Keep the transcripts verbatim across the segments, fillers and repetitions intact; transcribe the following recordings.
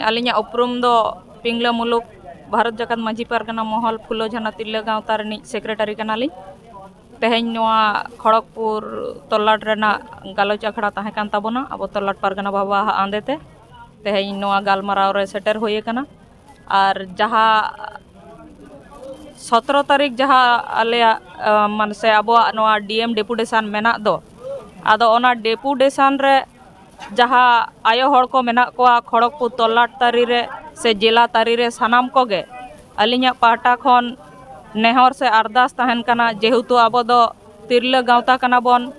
ᱟᱹᱞᱤᱧᱟᱜ ᱩᱯᱨᱩᱢ ᱫᱚ ᱯᱤᱝᱞᱟᱹ ᱢᱩᱞᱩᱠ ᱵᱷᱟᱨᱚᱛ ᱡᱟᱠᱟᱛ ᱢᱟᱹᱡᱷᱤ ᱯᱟᱨᱜᱟᱱᱟ ᱢᱚᱦᱚᱞ ᱯᱷᱩᱞᱳ ᱡᱷᱟᱱᱚ ᱛᱤᱨᱞᱟᱹ ᱜᱟᱶᱛᱟ ᱨᱤᱱᱤᱡ ᱥᱮᱠᱨᱮᱴᱟᱨᱤ ᱠᱟᱱᱟᱞᱤᱧ᱾ ᱛᱮᱦᱮᱧ ᱱᱚᱣᱟ ᱠᱷᱚᱲᱚᱜᱽᱯᱩᱨ ᱛᱚᱞᱞᱟᱴ ᱨᱮᱱᱟᱜ ᱜᱟᱞᱚᱪ ᱟᱠᱷᱲᱟ ᱛᱟᱦᱮᱸ ᱠᱟᱱ ᱛᱟᱵᱚᱱᱟ, ᱟᱵᱚ ᱛᱚᱞᱞᱟᱴ ᱯᱟᱨᱜᱟᱱᱟ ᱵᱟᱵᱟᱣᱟᱜ ᱟᱸᱫᱮ ᱛᱮ ᱛᱮᱦᱮᱧ ᱱᱚᱣᱟ ᱜᱟᱞᱢᱟᱨᱟᱣ ᱨᱮ ᱥᱮᱴᱮᱨ ᱦᱩᱭ ᱟᱠᱟᱱᱟ᱾ ᱟᱨ ᱡᱟᱦᱟᱸ ᱥᱚᱛᱨᱚ ᱛᱟᱹᱨᱤᱠᱷ ᱡᱟᱦᱟᱸ ᱟᱞᱮᱭᱟᱜ, ᱟᱸ, ᱢᱟᱱᱮ ᱥᱮ ᱟᱵᱚᱣᱟᱜ ᱱᱚᱣᱟ ᱰᱤ ᱮᱢ ᱰᱮᱯᱩᱴᱮᱥᱚᱱ ᱢᱮᱱᱟᱜ ᱫᱚ, ᱟᱫᱚ ᱚᱱᱟ ᱰᱮᱯᱩᱴᱮᱥᱚᱱ ᱨᱮ ᱡᱟᱦᱟᱸ ᱟᱭᱳ ᱦᱚᱲ ᱠᱚ ᱢᱮᱱᱟᱜ ᱠᱚᱣᱟ ᱠᱷᱚᱲᱚᱜᱽᱯᱩᱨ ᱛᱚᱞᱞᱟᱴ ᱛᱟᱹᱨᱤ ᱨᱮ ᱥᱮ ᱡᱮᱞᱟ ᱛᱟᱹᱨᱤ ᱨᱮ, ᱥᱟᱱᱟᱢ ᱠᱚᱜᱮ ᱟᱹᱞᱤᱧᱟᱜ ᱯᱟᱦᱴᱟ ᱠᱷᱚᱱ ᱱᱮᱦᱚᱨ ᱥᱮ ᱟᱨᱫᱟᱥ ᱛᱟᱦᱮᱱ ᱠᱟᱱᱟ, ᱡᱮᱦᱮᱛᱩ ᱟᱵᱚ ᱫᱚ ᱛᱤᱨᱞᱟᱹ ᱜᱟᱶᱛᱟ ᱠᱟᱱᱟ ᱵᱚᱱ,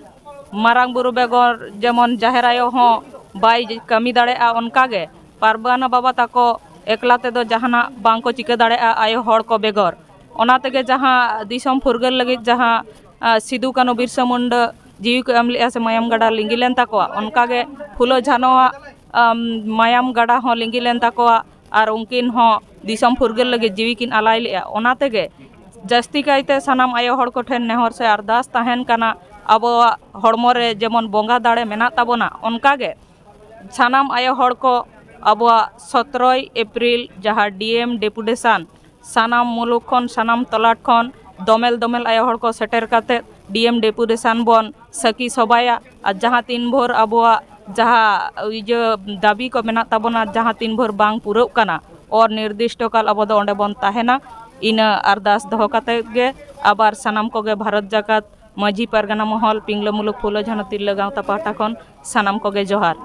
ᱢᱟᱨᱟᱝ ᱵᱩᱨᱩ ᱵᱮᱜᱚᱨ ᱡᱮᱢᱚᱱ ᱡᱟᱦᱮᱨ ᱟᱭᱳ ᱦᱚᱸ ᱵᱟᱭ ᱠᱟᱹᱢᱤ ᱫᱟᱲᱮᱭᱟᱜᱼᱟ, ᱚᱱᱠᱟᱜᱮ ᱯᱟᱨᱵᱟᱱᱟ ᱵᱟᱵᱟ ᱛᱟᱠᱚ ᱮᱠᱞᱟ ᱛᱮᱫᱚ ᱡᱟᱦᱟᱱᱟᱜ ᱵᱟᱝᱠᱚ ᱪᱤᱠᱟᱹ ᱫᱟᱲᱮᱭᱟᱜᱼᱟ ᱟᱭᱳ ᱦᱚᱲ ᱠᱚ ᱵᱮᱜᱚᱨ᱾ ᱚᱱᱟ ᱛᱮᱜᱮ ᱡᱟᱦᱟᱸ ᱫᱤᱥᱚᱢ ᱯᱷᱩᱨᱜᱟᱹᱞ ᱞᱟᱹᱜᱤᱫ ᱡᱟᱦᱟᱸ, ᱟᱸ, ᱥᱤᱫᱩ ᱠᱟᱹᱱᱦᱩ ᱵᱤᱨᱥᱟ ᱢᱩᱱᱰᱟᱹ ᱡᱤᱣᱤ ᱠᱚ ᱮᱢ ᱞᱮᱫᱼᱟ ᱥᱮ ᱢᱟᱭᱟᱢ ᱜᱟᱰᱟ ᱞᱤᱸᱜᱤ ᱞᱮᱱ ᱛᱟᱠᱚᱣᱟ, ᱚᱱᱠᱟᱜᱮ ᱯᱷᱩᱞᱳ ᱡᱷᱟᱱᱚᱣᱟᱜ, ᱟᱢ, ᱢᱟᱭᱟᱢ ᱜᱟᱰᱟ ᱦᱚᱸ ᱞᱤᱸᱜᱤ ᱞᱮᱱ ᱛᱟᱠᱚᱣᱟ᱾ ᱟᱨ ᱩᱱᱠᱤᱱ ᱦᱚᱸ ᱫᱤᱥᱚᱢ ᱯᱷᱩᱨᱜᱟᱹᱞ ᱞᱟᱹᱜᱤᱫ ᱡᱤᱣᱤ ᱠᱤᱱ ᱟᱞᱟᱭ ᱞᱮᱫᱼᱟ᱾ ᱚᱱᱟ ᱛᱮᱜᱮ ᱡᱟᱹᱥᱛᱤ ᱠᱟᱭᱛᱮ ᱥᱟᱱᱟᱢ ᱟᱭᱳ ᱦᱚᱲ ᱠᱚᱴᱷᱮᱱ ᱱᱮᱦᱚᱨ ᱥᱮ ᱟᱨᱫᱟᱥ ᱛᱟᱦᱮᱱ ᱠᱟᱱᱟ, ᱟᱵᱚᱣᱟᱜ ᱦᱚᱲᱢᱚ ᱨᱮ ᱡᱮᱢᱚᱱ ᱵᱚᱸᱜᱟ ᱫᱟᱲᱮ ᱢᱮᱱᱟᱜ ᱛᱟᱵᱚᱱᱟ, ᱚᱱᱠᱟᱜᱮ ᱥᱟᱱᱟᱢ ᱟᱭᱳ ᱦᱚᱲ ᱠᱚ ᱟᱵᱚᱣᱟᱜ ᱥᱚᱛᱨᱚᱭ ᱮᱯᱨᱤᱞ ᱡᱟᱦᱟᱸ ᱰᱤ ᱮᱢ ᱰᱮᱯᱩᱴᱮᱥᱚᱱ ᱥᱟᱱᱟᱢ ᱢᱩᱞᱩᱠ ᱠᱷᱚᱱ, ᱥᱟᱱᱟᱢ ᱛᱚᱞᱟᱴ ᱠᱷᱚᱱ ᱫᱚᱢᱮᱞ ᱫᱚᱢᱮᱞ ᱟᱭᱳ ᱦᱚᱲ ᱠᱚ ᱥᱮᱴᱮᱨ ᱠᱟᱛᱮ ᱰᱤ ᱮᱢ ᱰᱮᱯᱩᱴᱮᱥᱚᱱ ᱵᱚᱱ ᱥᱟᱹᱠᱷᱤ ᱥᱚᱵᱷᱟᱭᱟ᱾ ᱟᱨ ᱡᱟᱦᱟᱸ ᱛᱤᱱ ᱵᱷᱳᱨ ᱟᱵᱚᱣᱟᱜ ᱡᱟᱦᱟᱸ ᱤᱭᱟᱹ ᱫᱟᱹᱵᱤ ᱠᱚ ᱢᱮᱱᱟᱜ ᱛᱟᱵᱚᱱᱟ, ᱡᱟᱦᱟᱸ ᱛᱤᱱ ᱵᱷᱳᱨ ᱵᱟᱝ ᱯᱩᱨᱟᱹᱜ ᱠᱟᱱᱟ, ᱚᱨ ᱱᱤᱨᱫᱤᱥᱴᱚ ᱠᱟᱞ ᱟᱵᱚ ᱫᱚ ᱚᱸᱰᱮ ᱵᱚᱱ ᱛᱟᱦᱮᱱᱟ᱾ ᱤᱱᱟᱹ ᱟᱨᱫᱟᱥ ᱫᱚᱦᱚ ᱠᱟᱛᱮ ᱜᱮ ᱟᱵᱟᱨ ᱥᱟᱱᱟᱢ ᱠᱚᱜᱮ ᱵᱷᱟᱨᱚᱛ ᱡᱟᱠᱟᱛ ᱢᱟᱹᱡᱷᱤ ᱯᱟᱨᱜᱟᱱᱟ ᱢᱚᱦᱚᱞ, ᱯᱤᱝᱞᱟᱹ ᱢᱩᱞᱩᱠ ᱯᱷᱩᱞᱳ ᱡᱷᱟᱱᱚ ᱛᱤᱨᱞᱟᱹ ᱜᱟᱶᱛᱟ ᱯᱟᱦᱴᱟ ᱠᱷᱚᱱ ᱥᱟᱱᱟᱢ ᱠᱚᱜᱮ ᱡᱚᱦᱟᱨ᱾